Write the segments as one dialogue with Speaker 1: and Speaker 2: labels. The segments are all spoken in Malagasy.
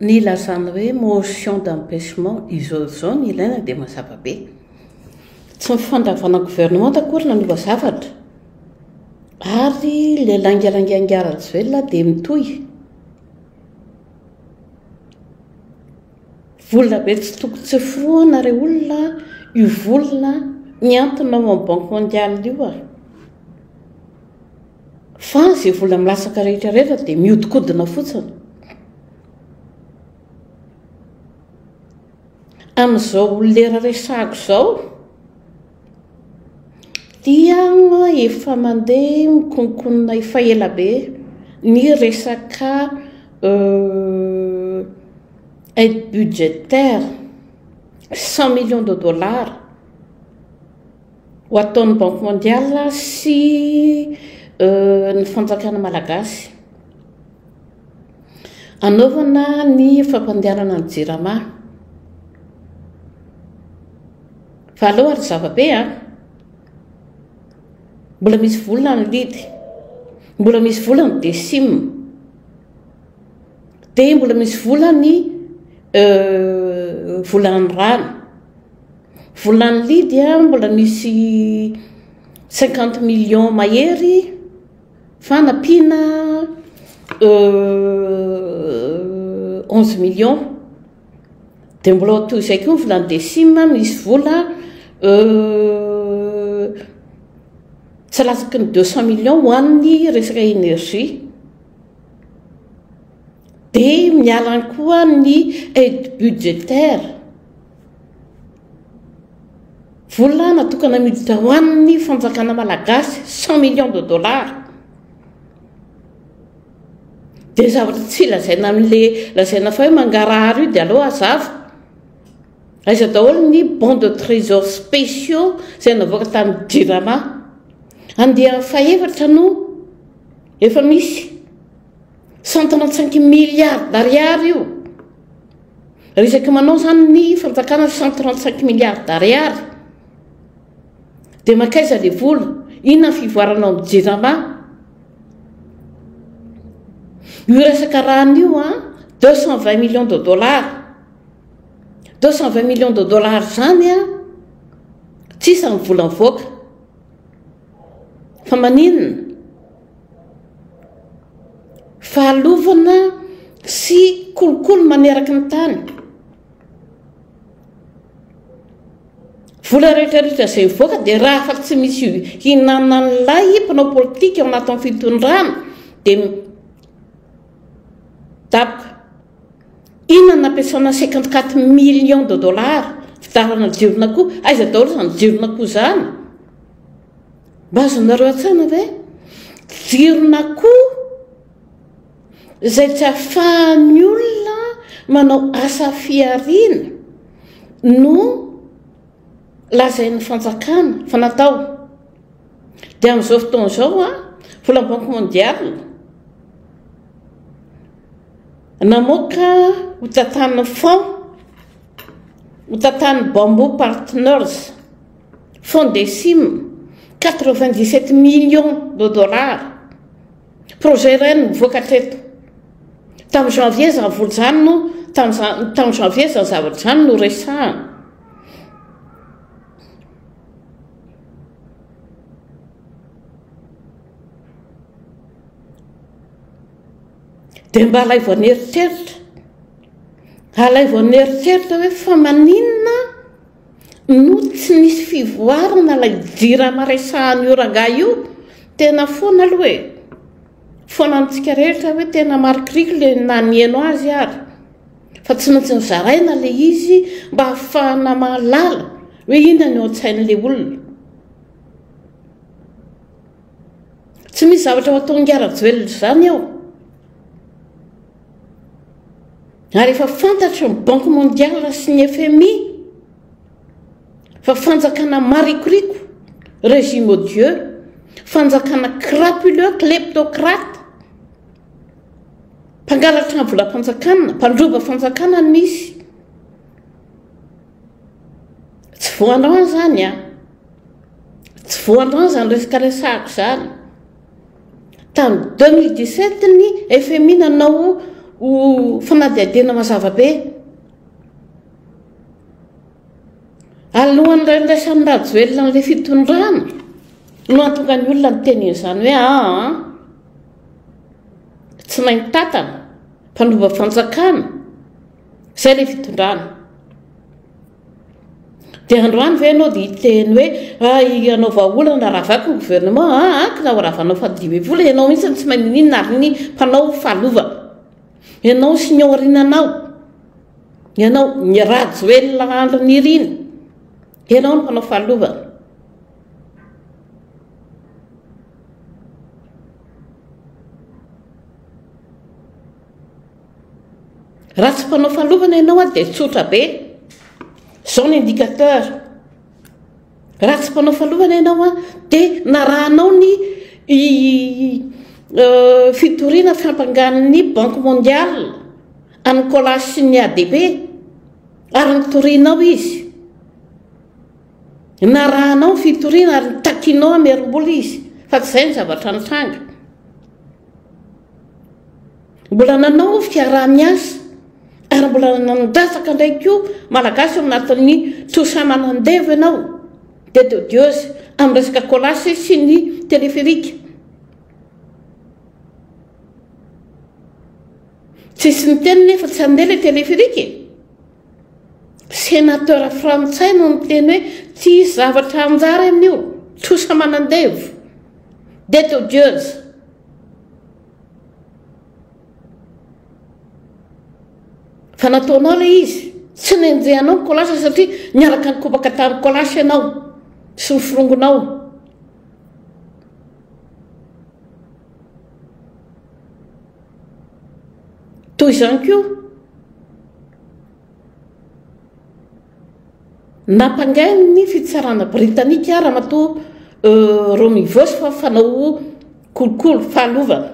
Speaker 1: Ny ilazana hoe motion d'empêchement izao izao no ilaina dia mazava be. Tsy ny fandravana gouvernement akory nanova zavatra. Ary ilay laingalainga Rajoelina dia mitohy. Vola be tsy tokony tsy forohana re olona io vola mihantona ao amin'ny banque mondiale io a. Fa izay vola milatsaka rehetra rehetra dia mihodinkodina fotsiny. Amin'izao lera resahako izao dia efa mandeha mikononkonona efa ela be ny resaka aide budgétaire 100 millions de dollars ho ataon'ny Banque mondiale sy ny fanjakana malagasy anaovana ny fampandehanana ny Jirama. Fa aleo ary zava-be a! Mbola misy vola ny lidy, mbola misy vola ny DECIM, dia mbola misy vola ny volan'ny rano. Volan'ny lidy a mbola misy 50 millions mahery fa nampiana 11 millions. Dia mbola toy izay koa ny volan'ny DECIM, misy vola tsy latsaky ny 200 millions ho an'ny resaka énergie. Dia miala any koa ny aide budgétaire. Vola natokana miditra ho an'ny fanjakana malagasy 100 millions de dollars. Dia zavatra tsy lazaina amin'le lazaina fa hoe mangarahara io dia aleo hazava. Aiza daholo ny bon de trésor spéciaux izay navoaka tamin'ny Jirama. Andiany fahefatra no efa misy. 135 milliards d'ariary io. Resaky manao zany ny fanjakana 135 milliards d'ariary. Dia mankaiza le vola? Inona ny fivoarana ao amin'ny Jirama? Io resaka rano io a 220 millions de dollars. 220 millions de dollars zany a tsisy ny vola mivoaka. Fa maninona? Fahalovana sy kolikoly maneraky ny tany. Vola rehetrarehetra izay mivoaka dia raha fa tsy misy hinanan'ilay mpanao politika ao anatin'ny fitondrana dia daboka. Inona no nampiasana 54 millions de dollars fitarana jiron'akoho? Aiza daholo izany jiron'akoho izany? Mba azonareo an-tsaina ve? Jiron'akoho izay tsy ahafahan'ny olona manao asa fihariana no lazain'ny fanjakana fa natao. Dia amin'izao fotoana izao a, vola Banque mondiale namoaka ho tantan'ny fonds, ho tantan'ny Bamboo Partners, fonds DECIM, 97 millions de dollars. Projet iray no mivoaka hatreto. Tamin'ny janvier izany vola izany no, tamin'ny janvier izany zavatra izany no resahana. Dia mba alaivo an'eritreritra, alaivo an'eritreritra hoe fa maninona no tsy nisy fivoarana ilay Jirama resahan'io rangahy io? Tena foana aloha e! Foana amintsika rehetra hoe tena marikoriko ilay na niheno azy ary. Fa tsy maintsy nozaraina ilay izy mba hahafahana mahalala hoe inona ny ao an-tsain'ilay olona. Tsy misy zavatra ho ataon'i Rajoelina izany eo. Ary efa fantatry ny Banque mondiale sy ny FMI fa fanjakana marikoriko, régime odieux, fanjakana crapuleux, kleptocrate, mpangalatra ny volam-panjakana, mpandroba fanjakana no misy. Tsy voandroany izany a. Tsy voandroany izany resaka resahako izany. Tamin'ny 2017 ny FMI nanao ho fanadihadiana mazava be. Alohan'ny nandraisan'i Rajoelina an'ilay fitondrana no nahatonga ny olona niteny an'izany hoe aa tsy mahay mitantana, mpanova fanjakana, izay ilay fitondrana. Dia androany ve ianao dia hiteny hoe ah, hanao vahaolana ravako ny gouvernement, ah, ah, ka ho ravanao fahadimy ambin'ny folo, ianao mihitsy no tsy mahay n'inona ary ny mpanao fahalovana. Ianao sy ny ao aoriananao. Ianao, ny Rajoelina Andry Nirina, ianao no mpanao fahalovana. Raha tsy mpanao fahalovana ianao dia tsotra be. Izao ny indicateur. Raha tsy mpanao fahalovana ianao dia narahanao ny fitoriana fiampangan'ny Banque mondiale an'i Colas sy ny ADB ary nitorianao izy. Narahanao ny fitoriana ary nitakianao hamerim-bola izy fa tsy izay ny zavatra nitranga. Mbola nanao fiaraha-miasa ary mbola nandatsaka indray koa Malagasy ao anatin'ny trosa manandevo ianao, dette odieuse, amin'ny resaka Colas sy ny téléphérique. Tsisy niteny nefa tsy handeha ilay téléphérique e. Sénateur frantsay no niteny hoe tsy hisy zavatra hanjary amin'io, trosa manandevo, dette odieuse. Fa nataonao ilay izy, tsy nenjehanao ny Colas satria niaraka nikopaka tamin'ny Colas ianao sy ny firongonao. Toy izany koa, nampangain'ny fitsarana britanika Ramatoa Romy Voos fa fanao kolikoly, fahalovana.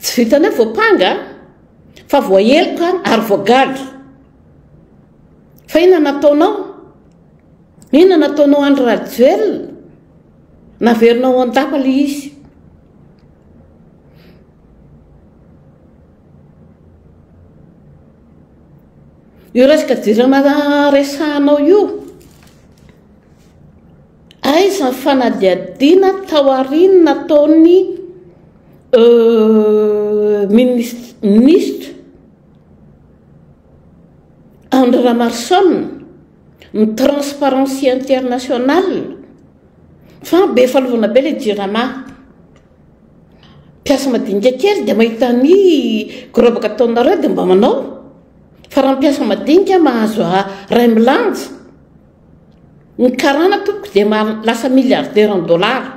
Speaker 1: Tsy vitan'ny hoe voampanga fa voaheloka ary voagadra. Fa inona nataonao? Inona nataonao Andry Rajoelina? Naverinao ao an-dapa ilay izy. Io resaka jirama resahanao io, aiza ny fanadihadiana taorian'ny nataon'ny minisitra Andry Ramarson, ny Transparency International, fa be falovana be ilay jirama. Mpiasa madinika kely dia mahita ny gorabaka ataonareo dia mba manao. Fa raha mpiasa madinika mahazo ray milanja, ny karana tompoko dia lasa milliardaire en dollars.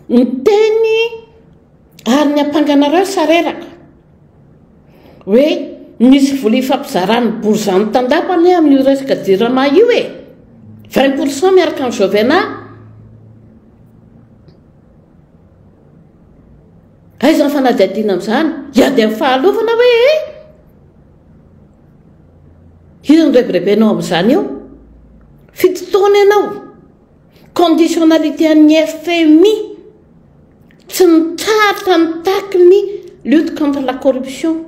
Speaker 1: Niteny ary ny ampanganareo sareraka hoe misy vola ifampizaran'ny borizano tandapa anie amin'io resaka jirama io e! 20% miaraka amin'ny Jovena. Aiza ny fanadihadiana amin'izany? Hiady amin'ny fahalovana hoe e? Inona no rebirebenao amin'izany eo? Fito taona ianao. Conditionnalité an'ny FMI tsy nitsahatra nitaky ny lutte contre la corruption.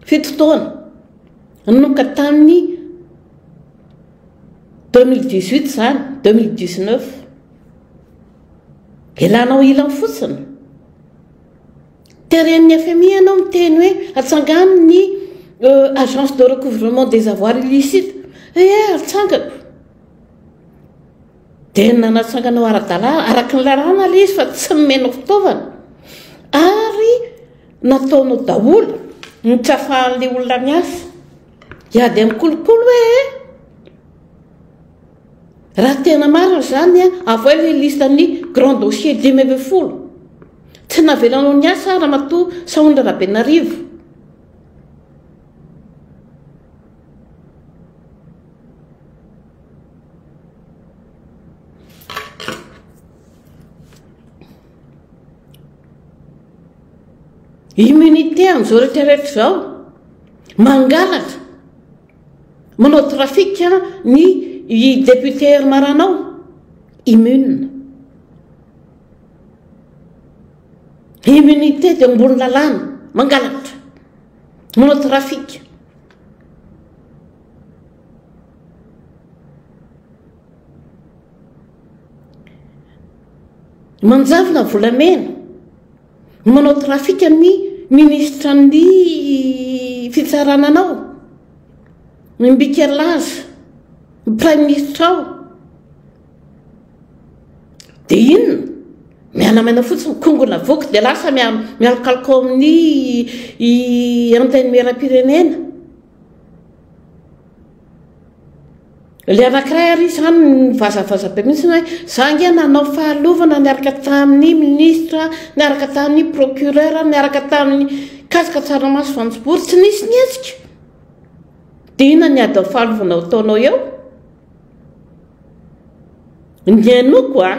Speaker 1: Fito taona nanomboka tamin'ny 2018 izany, 2019. Ilanao ilany fotsiny. Teren'ny FMI ianao miteny hoe atsangano ny agence de recouvrement des avoirs illicites. Eh, atsangako. Dia nanatsanganao ara-dalàna, araka ny lalàna ilay izy fa tsy nomenao fitaovana. Ary nataonao daholo ny tsy ahafahan'ilay olona miasa. Hiady amin'ny kolikoly hoe e? Raha tena marina izany, avoay ilay liste ny grand dossier 15. Tsy navelanao niasa Ramatoa Sahondra Rabenarivo. Immunité amin'izao rehetra rehetra izao. Mangalatra, manao trafic ny député Irmaranao, immune. Immunité dia ambony lalàna, mangalatra, manao trafic. Manjavona volamena, manao trafic ny ministre ny fitsarana anao, ny Mbikalaza, ny praiminisitra ao. Dia inona? Miana-maina fotsiny, kongona voky dia lasa mialokaloka ao amin'ny antenimieram-pirenena. Ilay anankiray ary izany nivazavaza be mihitsy hoe za ange nanao fahalovana niaraka tamin'ny ministra, niaraka tamin'ny procureur, niaraka tamin'ny katsaka tsaramaso voanjobory, tsy nisy nihetsika. Dia inona ny ady amin'ny fahalovana ho ataonao eo? Ny hainoko a!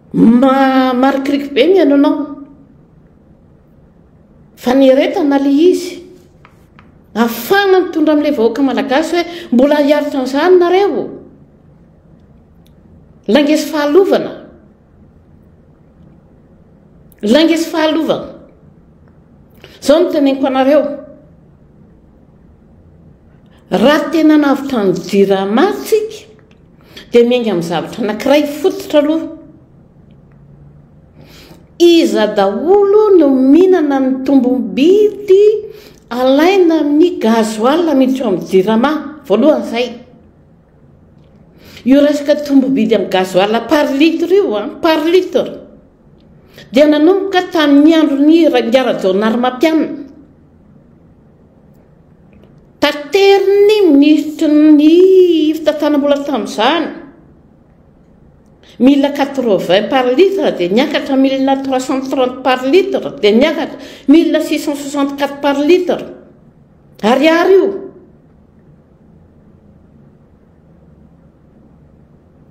Speaker 1: Marikoriko be ny hainonao. Faneretana le izy. Afahana mitondra amin'ilay vahoaka malagasy hoe mbola hiaritra an'izany nareo. Lainga sy fahalovana. Lainga sy fahalovana. Izao no teneniko anareo. Raha tena navotra ny jirama tsika dia miainga amin'ny zavatra anankiray fototra aloha. Iza daholo no mihinana ny tombom-bidy alaina amin'ny gasoil miditra ao amin'ny jirama? Voalohany izay. Io resaka tombom-bidy amin'ny gasoil par litre io an, par litre, dia nanomboka tamin'ny andron'i Rangahy Rajaonarimampianina. Taterin'ny minisitry ny fitantanam-bola tamin'izany. Mille quatre-vingts par litre dia niakatra mille 330 par litre dia niakatra 1664 par litre. Ariary io.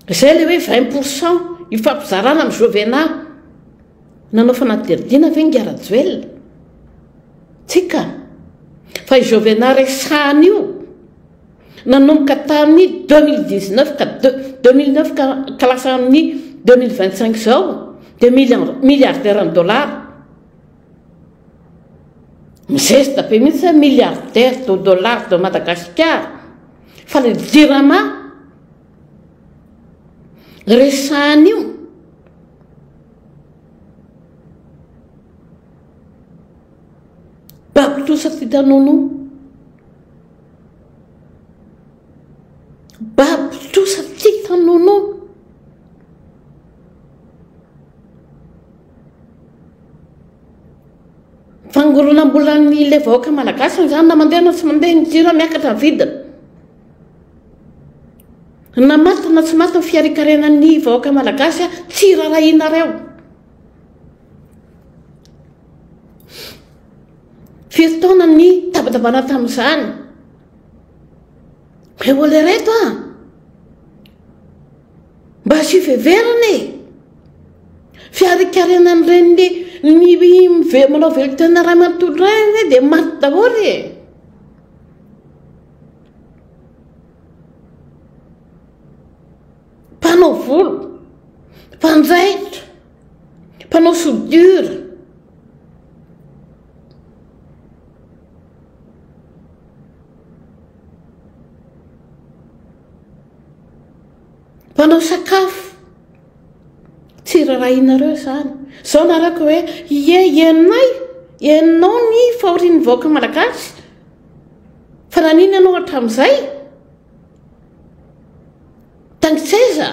Speaker 1: Izay ilay hoe 20% ifampizarana amin'ny Jovena. Nanao fanadihadiana ve Ingahy Rajoelina? Tsia ka. Fa i Jovena resahana io Nanomboka tamin'ny 2019 ka 2009 ka ka lasa amin'ny 2025 izao dia milliardaire ny dollars. Mizesta be mihitsy hoe milliardaire de dollars de Madagascar. Fa le jirama resahana io babo trosa tsy hita nonoa. Babo trosa tsy hita nonoa. Fangoronam-bolan'ilay vahoaka malagasy izany na mandeha na tsy mandeha ny jiro miakatra ny vidiny. Na maty na tsy maty ny fiarikarenan'ny vahoaka malagasy tsy rarahianareo. Firy taona ny tabatabana tamin'izany? Ry olona ireto a! Mba asio fiheverana e! Fiarikarenan'ireny ny manao velon-tena ray manontolo ireny dia maty daholo e! Mpanao volo, mpanjaitra, mpanao soudure. Mpanao sakafo. Tsy rarahinareo izany. Izao nareo ka hoe ie henonay, henonao ny fahorian'ny vahoaka malagasy. Fa naninona ianao hatramin'izay? Taingi-tseza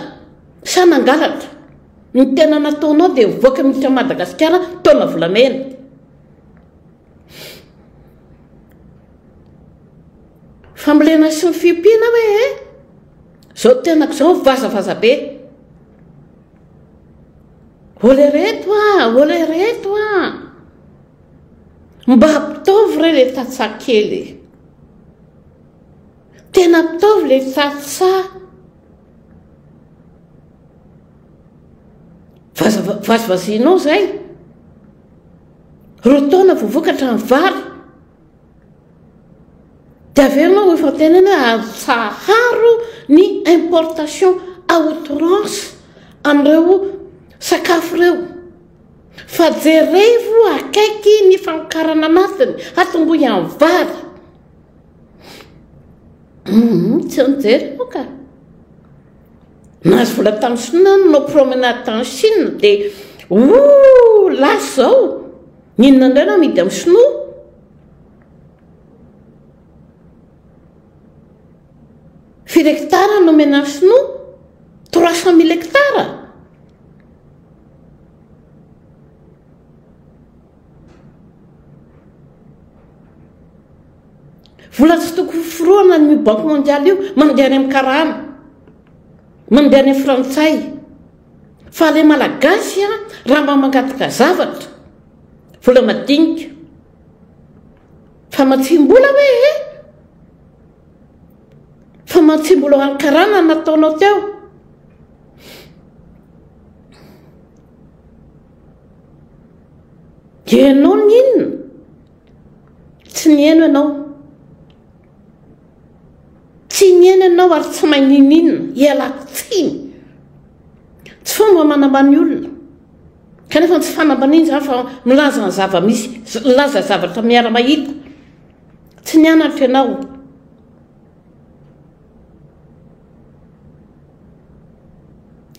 Speaker 1: sa nangalatra? Ny tena nataonao dia mivoaka miditra Madagasikara taona volamena. Fambolena sy ny fiompiana hoe e? Zao tenako zao vazavaza be. Olona ireto a, olona ireto a. Mba ampitaovy re le tantsaha kely e. Tena ampitaovy le tantsaha. Vazivazianao zay. Roa taona vao vokatra ny vary. Dia avy eo ianao efa tenena hoe atsaharo ny importation à outrance amin'ireo sakafo ireo. Fa jerevo akaiky ny famokarana anatiny, atombohy amin'ny vary. Hum, tsy nijery ianao ka. Nahazo vola tany Chine, nanao promenade tany Chine dia ouh, lasa izao. Inona indray no amidy amin'ny sinoa? Firy hectare no omena ny sinoa? 300 000 hectares. Vola tsy tokony hoforohana ny Banque mondiale io mandeha any amin'ny karana, mandeha any amin'ny frantsay. Fa ilay malagasy a, raha mba mangataka zavatra, vola madinika, famatsiam-bola hoe e? Famatsiam-bola ho an'ny karana nataonao teo. Ianao n'inona? Tsy nihaino ianao. Tsy nihaino ianao ary tsy mahay ninoninona. Ialako tsiny. Tsy fomba manambany olona. Kanefa tsy fanambaniana izany fa milaza ny zava-misy, milaza zavatra miara-mahita. Tsy nianatra ianao.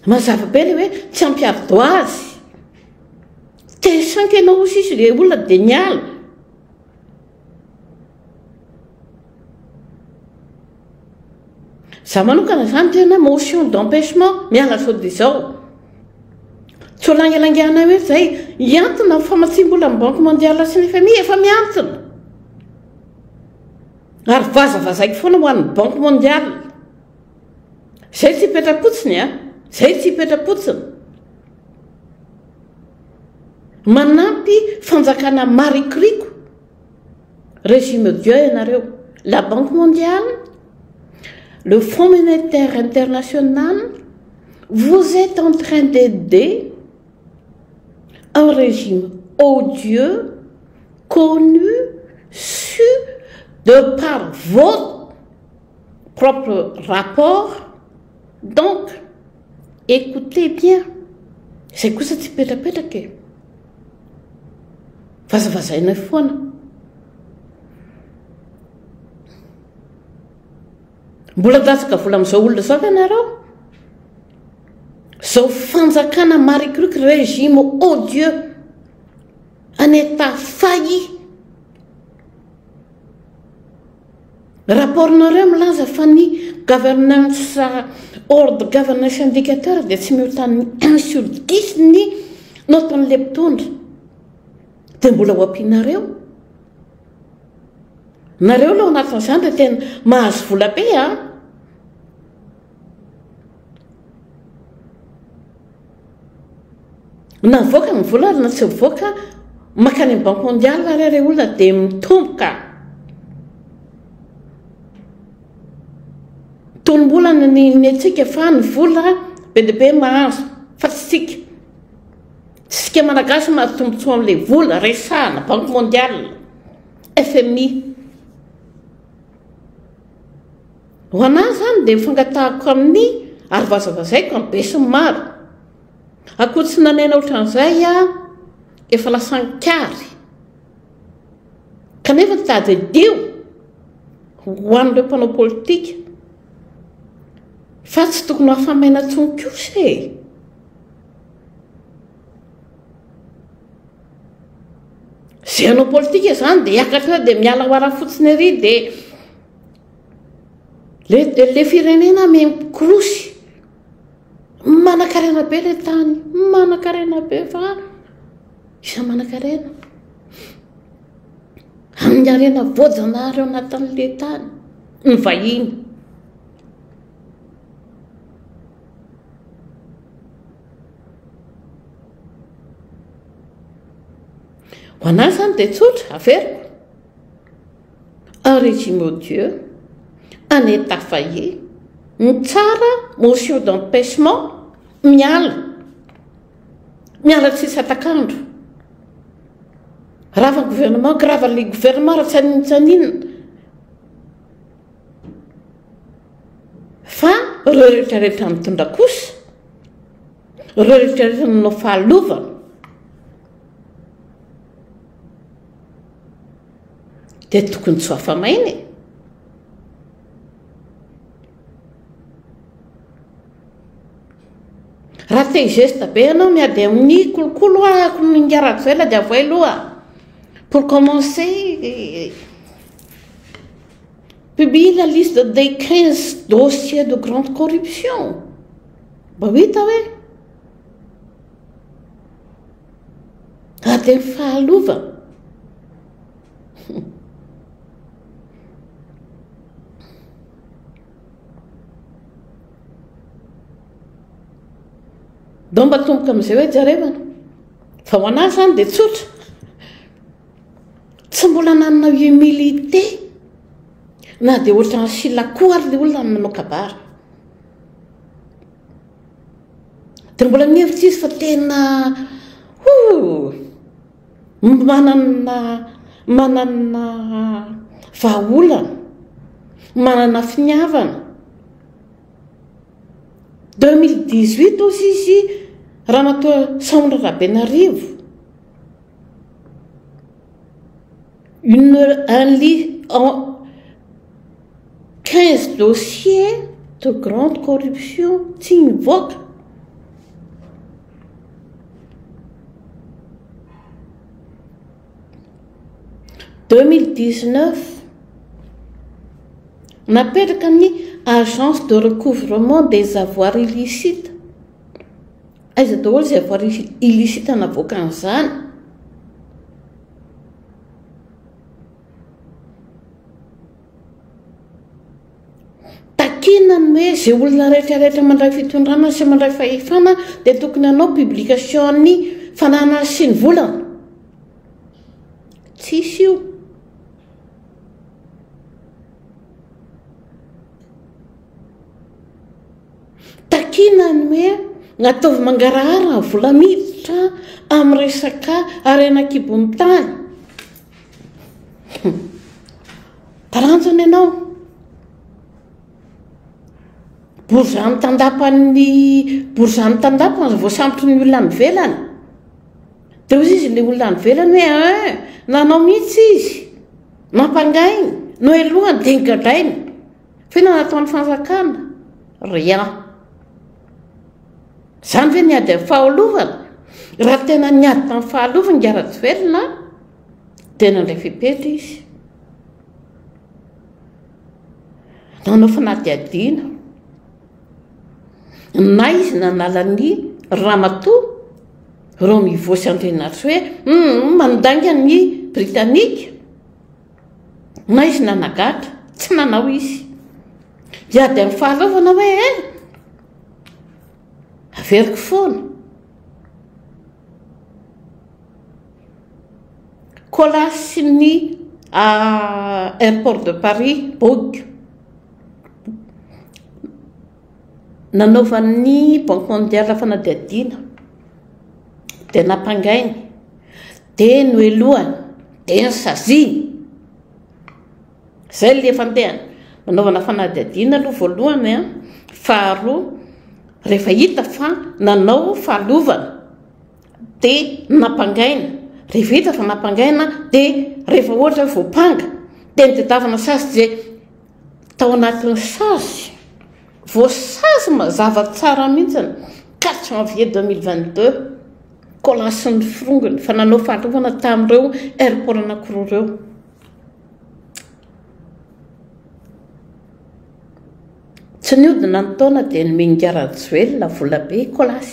Speaker 1: Mazava be ilay hoe tsy ampy ardoise. Te-cinq ianao hoy sisa ilay olona dia niala. Za manokana izany tena motion d'empêchement miala zao dia izao. Tsy ho langalangana hoe zay hiantona ny famatsiam-bola amin'ny Banque mondiale sy ny FMI efa miantona. Ary vazavazaiko foana ho an'ny Banque mondiale. Zay tsy hipetra-potsiny a, zay tsy hipetra-potsiny. Manampy fanjakana marikoriko, régime odieux ianareo, la banque mondiale, le fonds monétaire international, vous êtes en train d'aider un régime odieux, connu, su, de par vos propres rapports, donc Écoutez bien, izay kosa tsy hipetrapetraka e! Vazavazainay foana. Mbola handatsaka vola amin'izao olona izao ve nareo? Izao fanjakana marikoriko, régime odieux, un état failli. Rapport-nareo milaza fa ny governance ordre governance indicateur dia tsy mihoatra ny un sur dix ny note-n'ilay mpitondra. Dia mbola ho ampianareo? Nareo aloha ao anatin'izany dia tena mahazo vola be an! Na mivoaka ny vola ary na tsy mivoaka, mankany amin'ny banque mondiale ary ireo olona dia mitomboka. Tonom-bolana ny ny antsika fa ny vola be dia be mahazo fa tsy tsika. Tsy isika Malagasy mahazo tombontsoa amin'ilay vola resahana banque mondiale, FMI. Ho an'ahy izany dia ny fangatahako amin'ny ary vazavazaiko amin'ny besinimaro. Akoho tsy nanena ohatran'izay aho efa lasan-kary. Kanefa tadidio ho an'ireo mpanao politika fa tsy tokony ho afa-maina intsony kosa e. Izay hanao politika izany dia hiakatra eo dia miala ho ara fotsiny ery dia le le firenena mikorosy. Manankarena be le tany, manankarena be fa iza manankarena? Amin'ny harena voajanahary ao anatin'le tany, ny vahiny. Ho an'ahy izany dia tsotra, averiko. Un régime odieux, un Etat failli, ny tsara motion d'empêchement, miala, miala tsisy hatak'andro. Rava ny gouvernement, grave le gouvernement raha tsy haninona tsy haninona. Fa ireo rehetra rehetra nitondra kosa, ireo rehetra rehetra nanao fahalovana, dia tokony tsy ho afa-maina e. Raha te hi-geste be ianao miady amin'ny kolokolo hoa ako ny Ingahy Rajoelina dia avoay aloha. Pour commencer, publier la liste des 15 dossiers de grande corruption. Mba ho hita hoe ady amin'ny fahalovana. Dao mba atomboka amin'izay hoe jerevana. Fa ho an'ahy izany dia tsotra. Tsy mbola nanana humilité na dia ohatran'ny Sylla koa ary ilay olona nanao kabary. Dia mbola mihevitra izy fa tena ho manana manana vahaolana, manana finiavana. 2018 ozy izy Ramatoa Sahondra Rabenarivo une un lit en 15 dossiers de grande corruption tsy nivoaka. 2019, napetraka ny Agence de recouvrement des avoirs illicites. Aiza daholo izay avoirs illicites navoakan'izany? Takiana ny hoe izay olona rehetra rehetra mandray fitondrana sy mandray fahefana dia tokony hanao publication ny fananany sy ny volany. Tsisy io. Takiana ny hoe ataovy mangarahara ny vola miditra amin'ny resaka harena an-kibon'ny tany. Taranjona ianao. Borizano tandapan'ny borizano tandapany voasambotry ny olona any ivelany. Dia hoy izy ilay olona any ivelany hoe ein, nanao mihitsy izy. Nampangainy, nohelohany dia nogadrainy. Fa inona nataon'ny fanjakana? Rien. Izany ve niady amin'ny fahalovana? Raha tena niady tamin'ny fahalovana i Rajoelina, dia nandray fepetra izy. Nanao fanadihadiana. Na izy nanala ny ramatoa Romivo sy Andrianarisoa hoe hum mandainga ny Britanika. Na izy nanagadra, tsy nanao izy. Hiady amin'ny fahalovana hoe eh! Averiko foana. Colas sy ny airport de Paris, Bouygues. Nanaovan'ny Banque mondiale fanadihadiana dia nampangainy, dia nohelohany, dia nosaziany. Izay ilay fandehany. Nanaovana fanadihadiana aloha voalohany an, faharoa rehefa hita fa nanao fahalovana dia nampangaina, rehefa hita fa nampangaina dia rehefa ohatra hoe voampanga dia nitadiavana sazy dia Tao anatin'ny sazy, voasazy mazava tsara mihitsy, 4 janvier 2022, Colas sy ny forongony fa nanao fahalovana tamin'ireo airport anankiroa ireo. Tsy nihodina ny taona dia nomen'i Rajoelina volabe i Colas.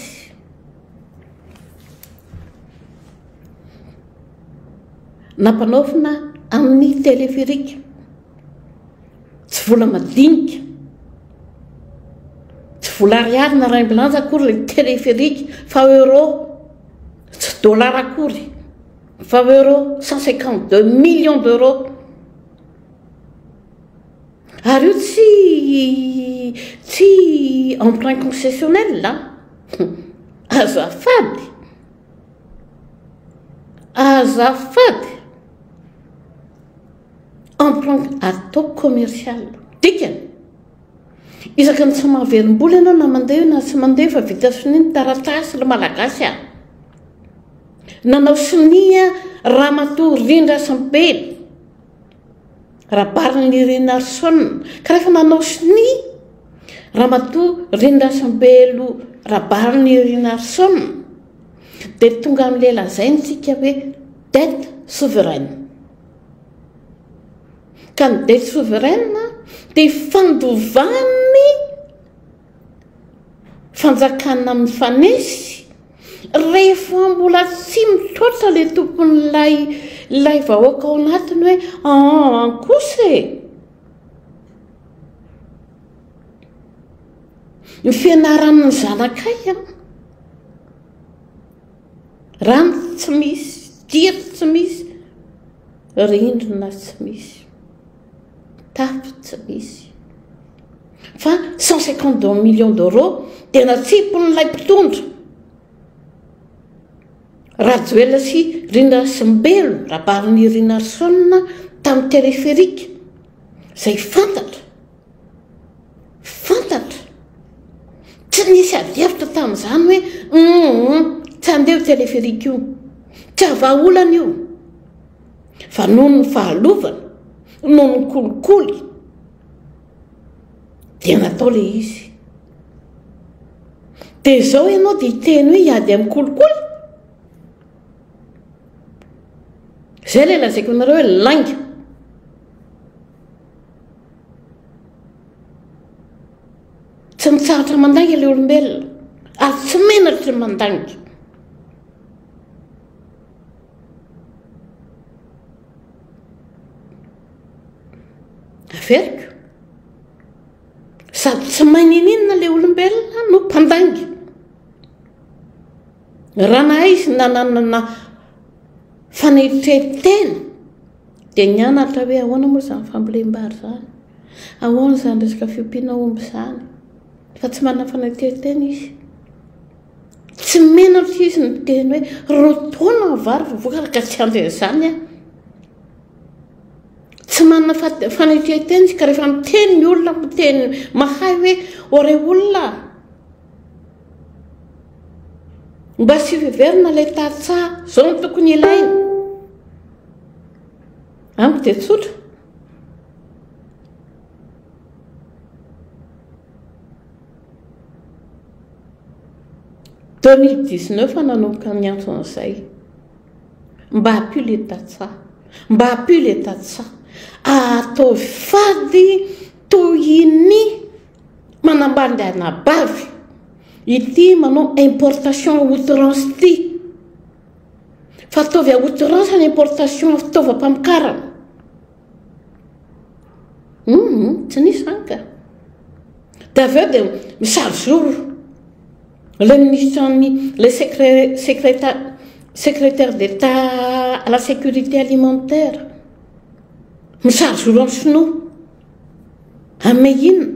Speaker 1: Nampanaovina amin'ny téléphérique. Tsy vola madinika, tsy vola ariary na raimbilanja akory ilay téléphérique fa euro, tsy dollar akory fa euro, 152 millions d'euros. Ary io tsy tsy emprunt concessionnel an! Azafady! Azafady! Emprunt à taux commercial. Dikany, isaky ny tsy mahavelom-bola ianao na mandeha io na tsy mandeha io fa vita sonia ny taratasy ry Malagasy a! Nanao sonia Ramatoa Rindra Sampely, Rabarinirinason, ka rehefa nanao sonia Ramatoa Rindra Sampelo Rabarinirinason dia tonga amin'ilay lazainy tsika hoe dette souveraine. Ka ny dette souveraine dia fandovan'ny fanjakana mifanesy rehefa mbola tsy mitroatra ilay tompon'ilay ilay vahoaka ao anatiny hoe aa kosa e! Ny fianaran'ny zanakay an, rano tsy misy, jiro tsy misy, rindrina tsy misy, tafo tsy misy. Fa 152 millions d'euros dia natsipin'ilay mpitondra Rajoelina sy Rindrasimbelo Rabarinirinarison tamin'ny téléphérique izay fantatra Fantatra. Tsy nisy adihevitra tamin'izany hoe humm tsy handeha io téléphérique io. Tsy havaha olana io. Fa noho ny fahalovana, noho ny kolikoly dia natao ilay izy. Dia izao ianao dia hiteny hoe hiady amin'ny kolikoly? Izay ilay lazaiko anareo hoe lainga. Tsy mitsahatra mandainga ilay olombelona ary tsy menatry ny mandainga. Averiko. Sady tsy mahay niniana ilay olombelona no mpandainga. Raha nahay izy nanana fanetren-tena Dia nianatra hoe ahoana moa izany fambolem-bary izany, ahoana izany resaka fiompiana omby izany, fa tsy manana fanetren-tena izy. Tsy menatra izy niteny hoe roa taona ny vary vao vokatra ka tsy handre an'izany aho. Tsy manana fanetren-tena izy ka rehefa miteny ny olona, miteny mahay hoe ô rey olona, mba asio fiheverana ilay tantsaha, izao no tokony ilaina. Amiko dia tsotra. 2019 nanomboka niantso an'izay. Mba ampio le tantsaha. Mba ampio le tantsaha. Ataovy fady toy ny manambady anabavy ity manao importation à outrance ity. Fa ataovy à outrance ny importation fitaovam-pamokarana. Hum, tsy nisy izany ka. Dia avy eo dia misarizoro ilay minisitra ny ilay secré secrétaire secrétaire d'État à la sécurité alimentaire. Misarizoro amin'ny sinoa. Hanome inona?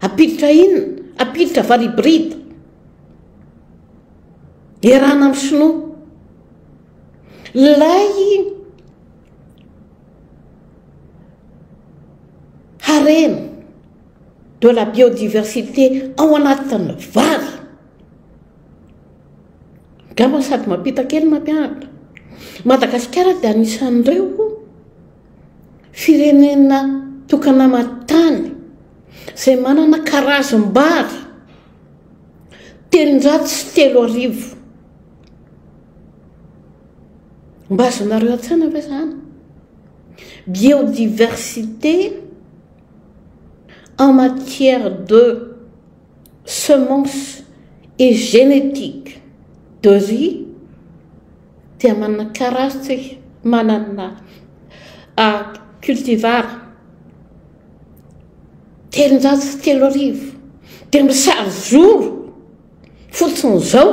Speaker 1: Hampiditra inona? Hampiditra vary hybride. Iarahana amin'ny sinoa. Ilay harena de la biodiversité ao anatin'ny vary. Angamba sady mampita kely mampianatra. Madagasikara dia anisan'ireo firenena tokana aman-tany izay manana karazam-bary 3300. Mba azonareo an-tsaina ve izany? Biodiversité en matière de semences et génétique de riz dia manana karazana manana cultivar 3300 dia misarizoro fotsiny izao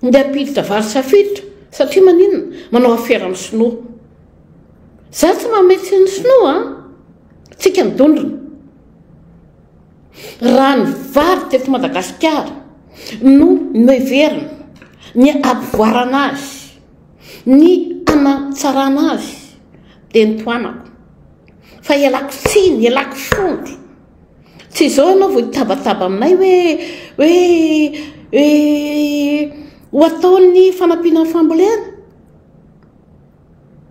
Speaker 1: ndeha hampiditra vary safiditra satria maninona manao afera amin'ny sinoa za tsy manome tsiny ny sinoa an tsika ny dondrona raha ny vary teto Madagasikara no noheverina ny ampivoarana azy. ny hanatsarana azy dia ny tohanako. Fa ialako tsiny, ialako fondro. Tsy izao ianao vao hitabataba aminay hoe hoe hoe ho atao ny fanampiana ny fambolena.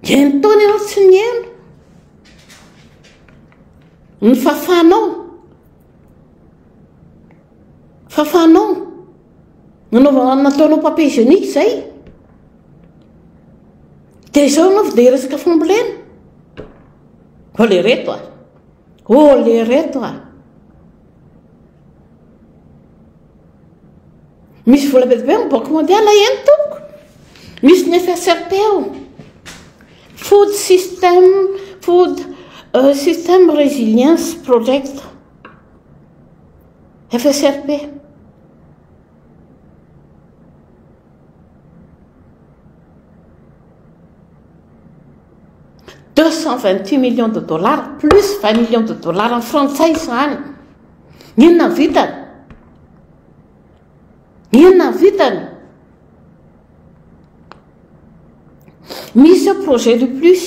Speaker 1: Enin-taona ianao tsy nihaino. Ny fafanao. Fafanao. Nanaovana nataonao papier hygiénique izay. Dia izao ianao vao dia hiresaka fambolena. Ô le reto a. Ô le reto a. Misy vola be dia be amin'ny Banque mondiale eny tompoko. Misy ny FSRP ao. Food System, Food euh, System Resilience Project. FSRP. 228 millions de dollars plus 20 millions de dollars en frantsay izany. Inona ny vitany? Inona ny vitany? Misy eo projet de plus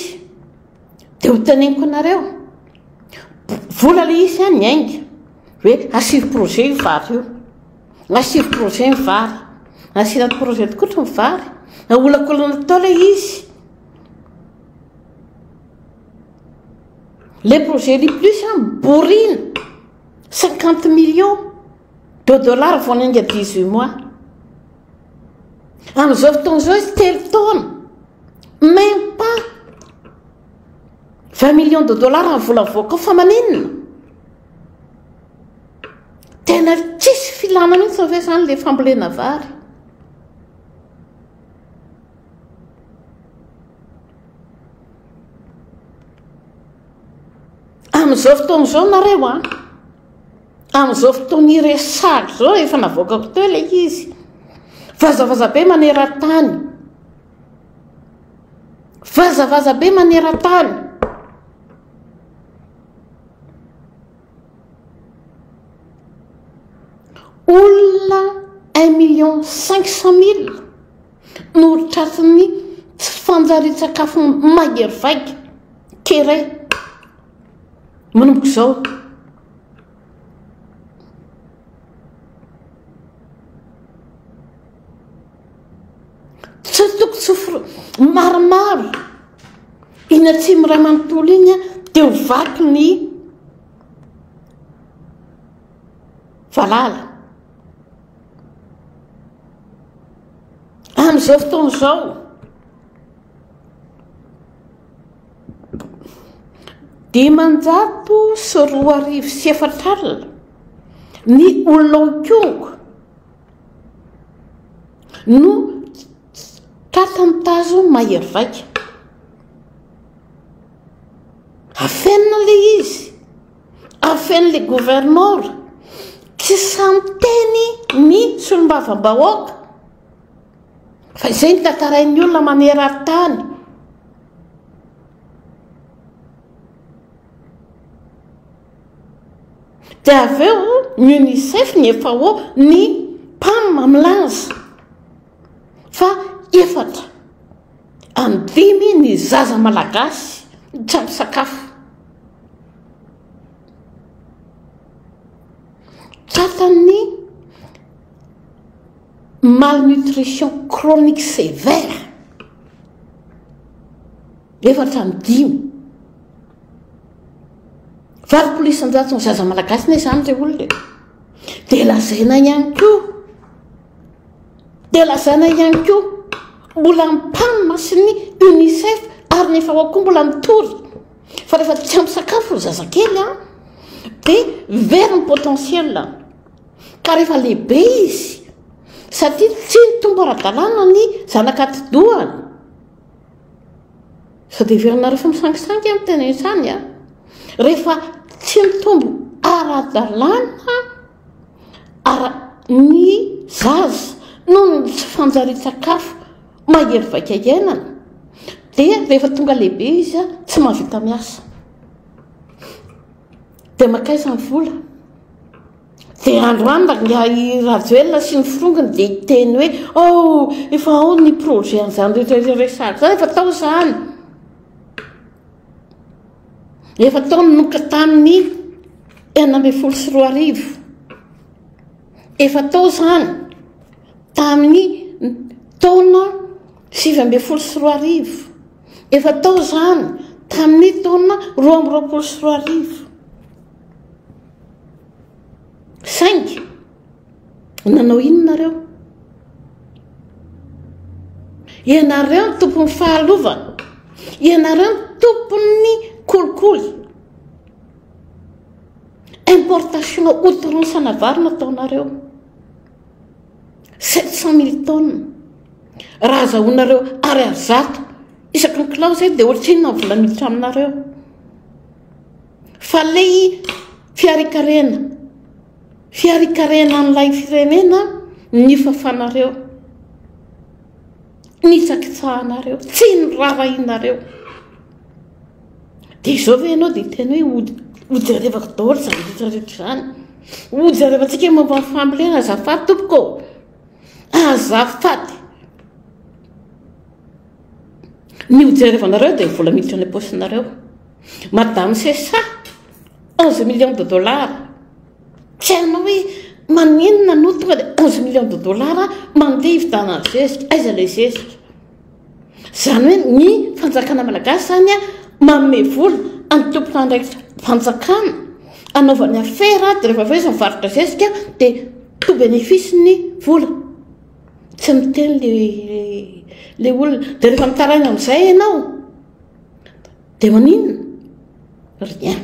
Speaker 1: dia ho teneniko anareo. Vola le izy ny ainga hoe asio projet io vary io. Asio projet ny vary. Asiana projet tokoa ny vary. Aholakolana tao le izy. Le projet riz plus an, borina 50 millions de dollars vao niainga 18 mois. Amin'izao fotoana izao izy telo taona, même pas 20 millions de dollars ny vola mivoaka ao fa maninona? Tena tsisy filana mihitsy ve izany le fambolena vary? Amin'izao fotoana izao nareo an, amin'izao fotoana iresahako izao, efa navoakako teo ilay izy, vazavaza be maneran-tany, vazavaza be maneran-tany. Olona un million 500 mille no tratry tsy fanjarian-tsakafo mahery vaika, kere, manomboka izao. Tsy toko tsy maromaro iny atsimo iray manontolo iny dia ho vaky ny valala. Amin'izao fotoana izao, 2400 ny olona ao Ikongo no tratran'ny tazo mahery vaika. Afenina ilay izy, afenin'ilay governora, tsy sahy miteny ny solombavambahoaka fa izay no tantarain'ny olona maneran-tany. Dia avy eo ny UNICEF, ny FAO, ny PAM milaza fa efatra amin'ny dimy ny zaza malagasy tsy ampy sakafo. Tratran'ny malnutrition chronique sévère efatra amin'ny dimy. 80% ny zaza malagasy ne izany re olona e. Dia lazaina ihany koa, dia lazaina ihany koa, mbola ny PAM sy ny UNICEF ary ny FAO koa mbola mitory fa rehefa tsy ampy sakafo ny zazakely an, dia very ny potentiel. Ka rehefa lehibe izy, satria tsy nitombo ara-dalàna ny zanak'atidohany, Sao dia heverinareo fa misangisangy aho miteny an'izany a? Rehefa tsy mitombo ara-dalàna ara ny zaza noho ny tsy fanjarian-tsakafo mahery vaika iainana dia rehefa tonga lehibe izy a, tsy mahavita miasa. Dia mankaiza ny vola? Dia androany rangahy Rajoelina sy ny forongony dia hiteny hoe oh efa ao ny projet an'izany rehetra rehetra resahako izany, efa tao izany. Efa tao nanomboka tamin'ny 2016. Efa tao izany tamin'ny taona 2019. Efa tao izany tamin'ny taona 2022. Saingy nanao inona nareo? Ianareo ny tompon'ny fahalovana. Ianareo ny tompon'ny kolikoly. Importation outrance-na vary nataonareo. 700 mille tonnes. Raha azahoanareo ariary zato isaky ny kilao izay dia ohatrinona ny vola miditra aminareo? Fa lay fiarikarena, fiarikarena an'ilay firenena nifafanareo, nitsakitsahanareo, tsy nirarahinareo. Dia izao ve ianao dia hiteny hoe hojerevako daholo izany rehetra rehetra izany. Hojerevantsika momba ny fambolena azafady tompoko ô. Azafady. Ny hojerevanareo dia vola miditra any am-paosinareo. Madame Sessa, 11 millions de dollars. Tsy hainao hoe maninona no tonga dia 11 millions de dollars mandeha hividianana zezika. Aiza ilay zezika? Izany hoe ny fanjakana malagasy izany manome vola an'ny tompon'andraikitra fanjakana anaovany afera dia rehefa avy eo izy mivarotra zezika dia tout bénéfice ny vola. Tsy miteny le le olona. Dia rehefa mitaraina amin'izay ianao dia maninona? Rien.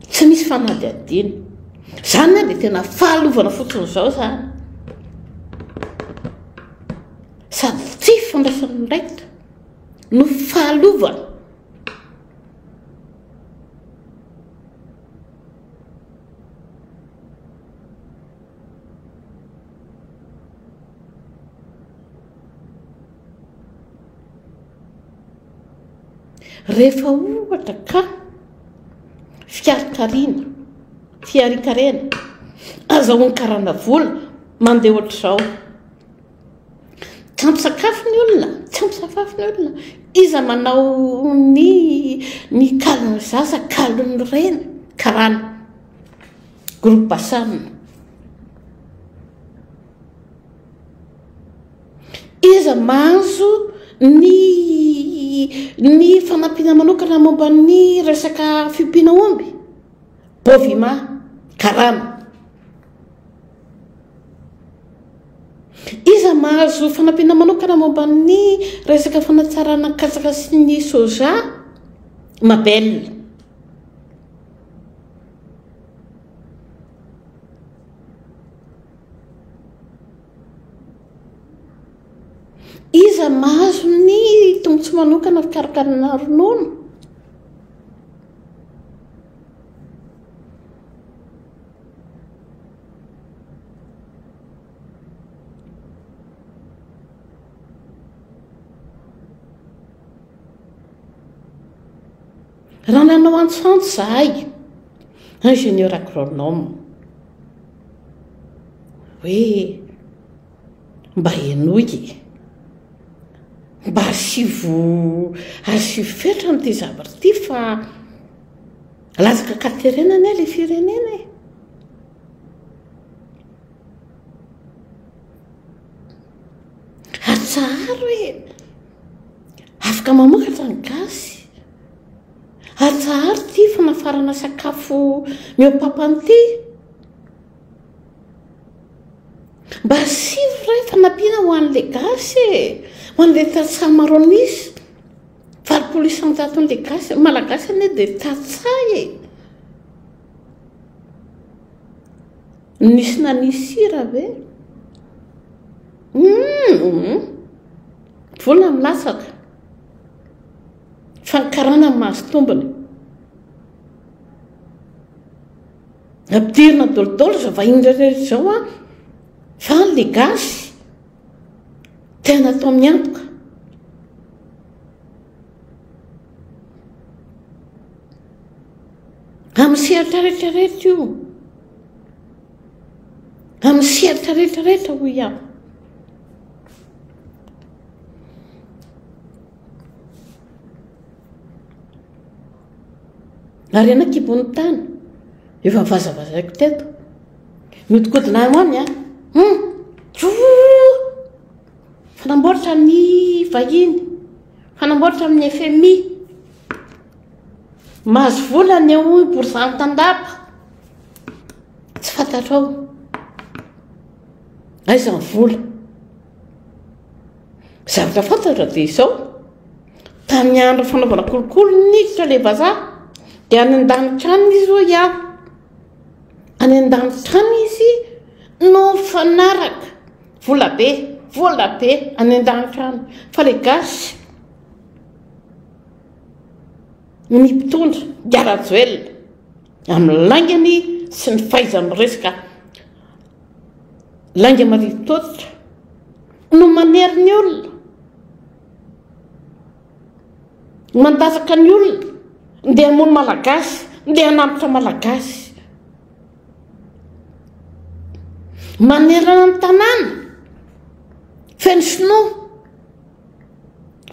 Speaker 1: Tsy misy fanadihadiana. Izany dia tena fahalovana fotsiny izao izany. Sady tsy fandraisana andraikitra no fahalovana. Rehefa ohatra ka fikarikariana, fiarikarena, azahoan'ny karana vola mandeha ohatr'izao. Tsy ampy sakafo ny olona, tsy ampy sakafo ny olona. Iza manao ny ny kalon'ny zaza, kalon'ny reny, karana. Groupe Bassam. Iza mahazo ny ny fanampiana manokana momba ny resaka fiompiana omby? Bovima, karama. Iza mahazo fanampiana manokana momba ny resaka fanatsarana katsaka sy ny soja? Mabel. Iza mahazo ny tombontsoa manokana fikarakarana ronono? Raha nanao antsoantso izahay, ingénieur agronome, hoe mba henoy e, mba asivo asivo fetrany ity zavatra ity fa latsaka an-katerena anie ilay firenena e. Atsaharo e. Afaka mamokatra ny gasy. Atsaharo ity fanafarana sakafo mihoa-papana ity. Mba asivo re fanampiana ho an'ilay gasy e. Ho an'ilay tantsaha maro an'isa. 80 isan-jaton'ilay gasy, malagasy anie dia tantsaha e. Nisy nanisy sira ve? Hum! Vola milatsaka. Fa ny karana no mahazo tombony. Ampidirina daholo izao vahiny rehetra izao an, fa le gasy tena atao miantoka. Amin'ny sehatra rehetra rehetra io. Amin'ny sehatra rehetra rehetra hoy aho. Harena an-kibon'ny tany, efa nivazavazaiko teto. Mihodinkodina any ho any an. Hum! Tjoo! Fanamboatra ny vahiny, fanamboatra amin'ny FMI. Mahazo vola ny ao Borizano Tandapa. Tsy fantatrao. Aiza ny vola? Zavatra fantatra dia izao, tamin'ny andro fanaovana kolikoly niditra ilay vazaha, dia any an-danitra any izy hoy aho. Any an-danitra any izy no mifanaraka. Vola be, vola be any an-danitra any. Fa ilay gasy, ny mpitondra, Guy Rajoelina, amin'ny laingany sy ny fahaiza-miresaka lainga marin-tototra no manery ny olona, mandatsaka ny olona, ndeha hamono malagasy, ndeha hanambotra malagasy. Manerana ny tanàna, feno sinoa,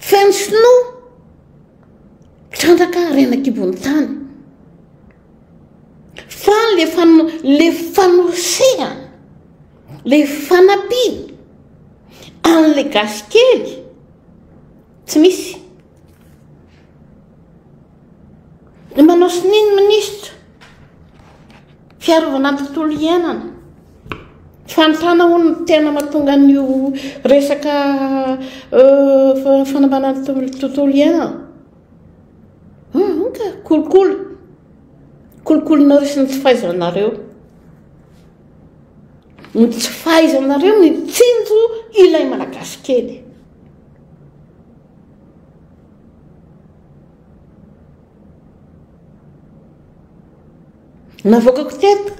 Speaker 1: feno sinoa, mitrandraka harena an-kibon'ny tany. Fa le fano, le fanosehana, le fanampiana an'le gasy kely tsy misy. Ny manao sonia ny minisitra, fiarovana ny tontolo iainana, fahantrana hono no tena mahatonga an'io resaka fanambana ny tontolo iainana. Hum ka, kolikoly, kolikolinareo sy ny tsy fahaizanareo. Ny tsy fahaizanareo mitsinjo ilay Malagasy kely. Navoakako teto.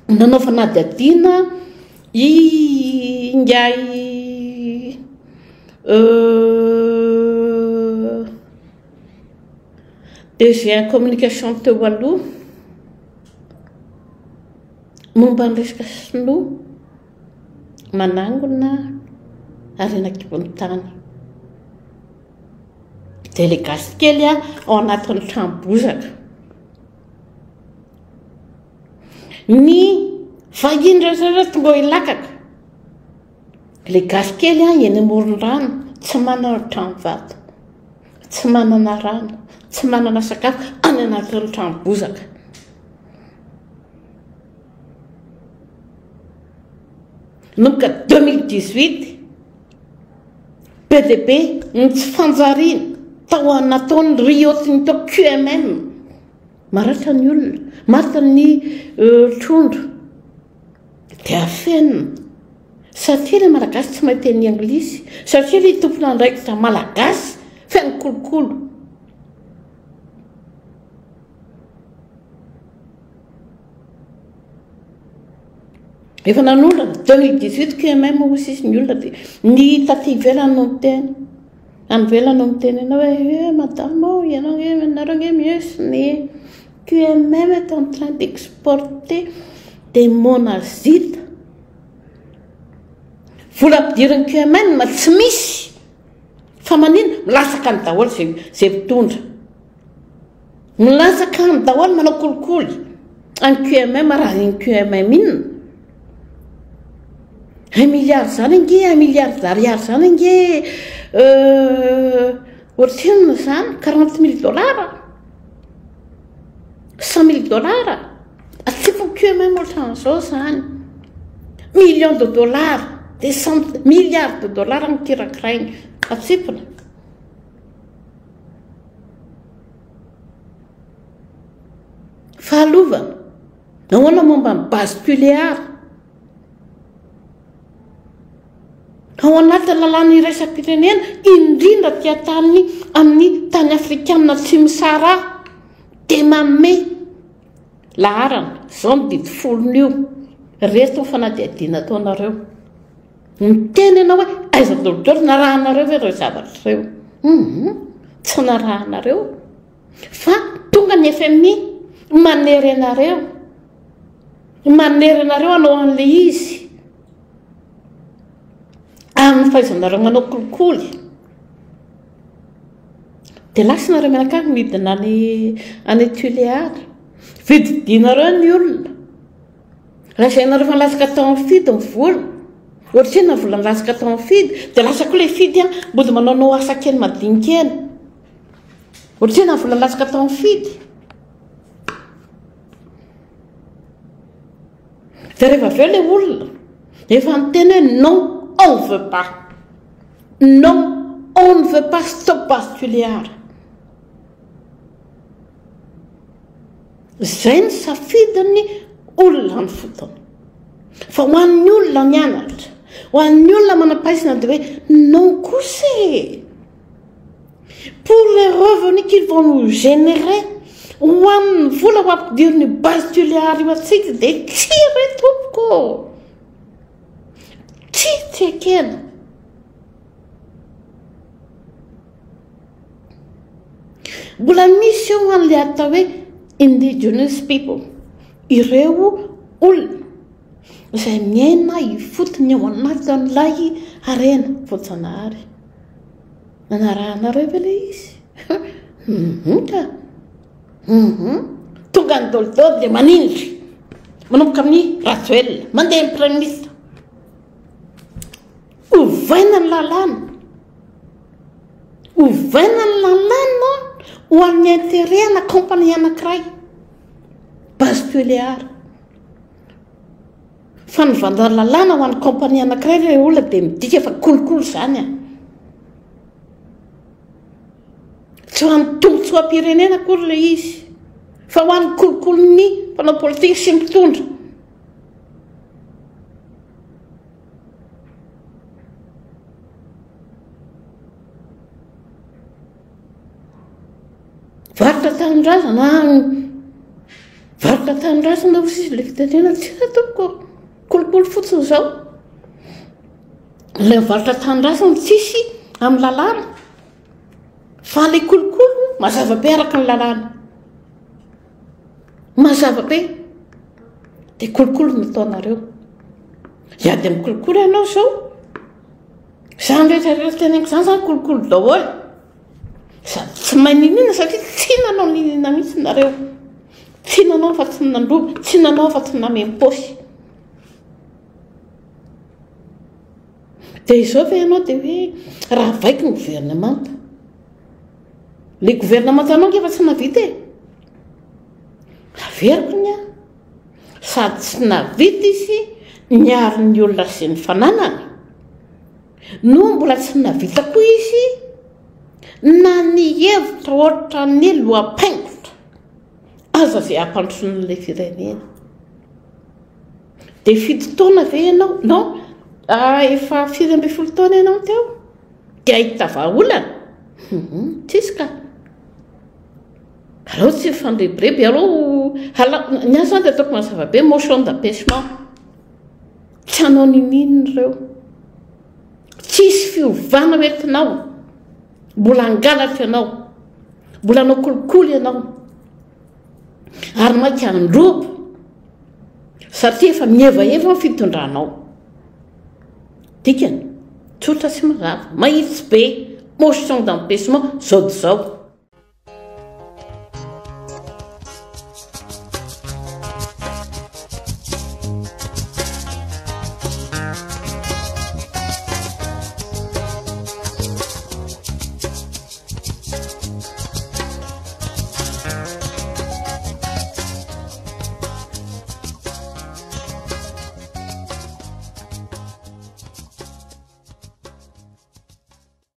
Speaker 1: Nanao fanadihadiana i ingahy DG communication teo aloha momba ny resaka sinoa manangona harena an-kibon'ny tany. Dia ilay gasy kely ao anatin'ny trano bozaka. Ny vahiny rehetra rehetra tonga ao Ilakaka. Ilay gasy kely eny amoron-drano, tsy manana trano vato, tsy manana rano, tsy manana sakafo, any anatin'ny trano bozaka. Nanomboka 2018, be dia be ny tsy fanjariana tao nataon'ny Rio Tinto QMM. Maratra ny olona, maty ny trondro, dia afenina. Satria ilay Malagasy tsy mahay teny anglisy, satria ilay tompon'andraikitra Malagasy feno kolokolo. Efa nanondrana, 2018 QMM hoy sisa ny olona dia ny taty ivelany no miteny. Any ivelany no miteny anao hoe eh madame ô, ianao ange, nareo ange miesy ny QMM est en train d'exporter des monazite. Vola ampidirin'ny QMM tsy misy. Fa manina? Milatsaka any daholo izay izay mpitondra. Milatsaka any daholo manao kolikoly. Any QMM raha iny QMM inona? Un milliard zany ange, un milliard d'ariary zany ange ohatrinona zany? 40 mille dollars? 100 mille dollars? Atsipy QMM ohatran'izao zany. Million de dollars, des cent milliards de dollars no kirakirainy. Atsipina. Fahalovana. Ahoana momba ny base Tuléar? Ao anatin'ny lalàna iraisam-pirenena, indrindra aty an-tany amin'ny tany afrikanina atsimon'i Sahara, dia manome laharana, izao ny didy folon'io, ireto ny fanadihadiana ataonareo. Miteny ianao hoe aiza daholo daholo, narahanareo ve ireo zavatra ireo? Hum, tsy narahanareo. Fa tonga ny FMI. Manery anareo. Manery anareo hanao an'ilay izy. Amin'ny fahaizanareo manao kolikoly. Dia lasa nareo mianakavy midina any any Tuléar. Vididinareo ny olona. Lazainareo fa nilatsaka tao amin'ny fidy ny vola. Ohatry inona ny vola nilatsaka tao amin'ny fidy? Dia lasa koa ilay fidy an, mody manaonao asa kely madinika eny. Ohatry inona ny vola nilatsaka tao amin'ny fidy? Dia rehefa avy eo ilay olona efa niteny hoe non, on ne veut pas. Non, on ne veut pas stop Base Tuléar. Izay ny safidin'ny olona any fotony. Fa ho an'ny olona mianatra, ho an'ny olona manam-pahaizana dia hoe non kosa e! Pour les revenus qu'ils vont nous générer, ho an'ny vola ho ampidirin'ny base Tuléar io antsika dia tsia re tompoko ô! Tsia tsy ekena. Mbola misy eo an'ilay atao hoe indigenous people, ireo olona izay miaina ifotony ao anatin'ilay harena voajanahary. Nanarahanareo ve ilay izy? Hum ka. Hum. Tonga ny dolidoly dia manindry. Manomboka amin'ny Rajoelina, mandeha ny Praiminisitra. Ovaina ny lalàna. Ovaina ny lalàna ho an'ny intérêt ana compagnie anankiray. Base Tuléar. Fanovana lalàna ho an'ny compagnie anankiray re olona dia midika fa kolikoly izany an. Tsy ho an'ny tombontsoam-pirenena akory ilay izy fa ho an'ny kolikolin'ny mpanao politika sy ny mpitondra. Varotra tanindrazana varotra tanindrazana hoy izy ilay fitenenana tsy hita tompoko kolikoly fotsiny izao. Ilay mivarotra tanindrazana tsisy amin'ny lalàna fa ilay kolikoly mazava be araka ny lalàna. Mazava be. Dia kolikoly no ataonareo. Hiady amin'ny kolikoly ianao izao. Izany rehetra rehetra teneniko izany izany kolikoly daholo. Sady tsy mahay niniana satria tsy nanao niniana mihitsy nareo. Tsy nanao afa-tsy ny nandroba, tsy nanao afa-tsy ny nameno paosy. Dia izao ve ianao dia hoe raha vaiko ny governemanta. Ilay governemantanao ange efa tsy nahavita e. Averiko ny ahy. Sady tsy nahavita izy niaro ny olona sy ny fananany, no mbola tsy nahavita koa izy na ny hevitra ohatran'ny loha-paingotra aza izay hampandrosoana ilay firenena. Dia fito taona ve ianao? Non, ah, efa firy ambin'ny folo taona ianao teo? Dia hahita vahaolana? Hum, tsisy ka. Aleo tsy hifandrebireby, aleo hala, ny ahy zany dia ataoko mazava be, motion d'empêchement. Tsy hanao niniana ireo. Tsisy fiovana ho entinao. Mbola hangalatra ianao. Mbola hanao kolikoly ianao. Ary mainka handroba. Satria efa mihevaheva ny fitondranao. Dikany, tsotra sy mazava, mahitsy be, motion d'empêchement, zao dia zao.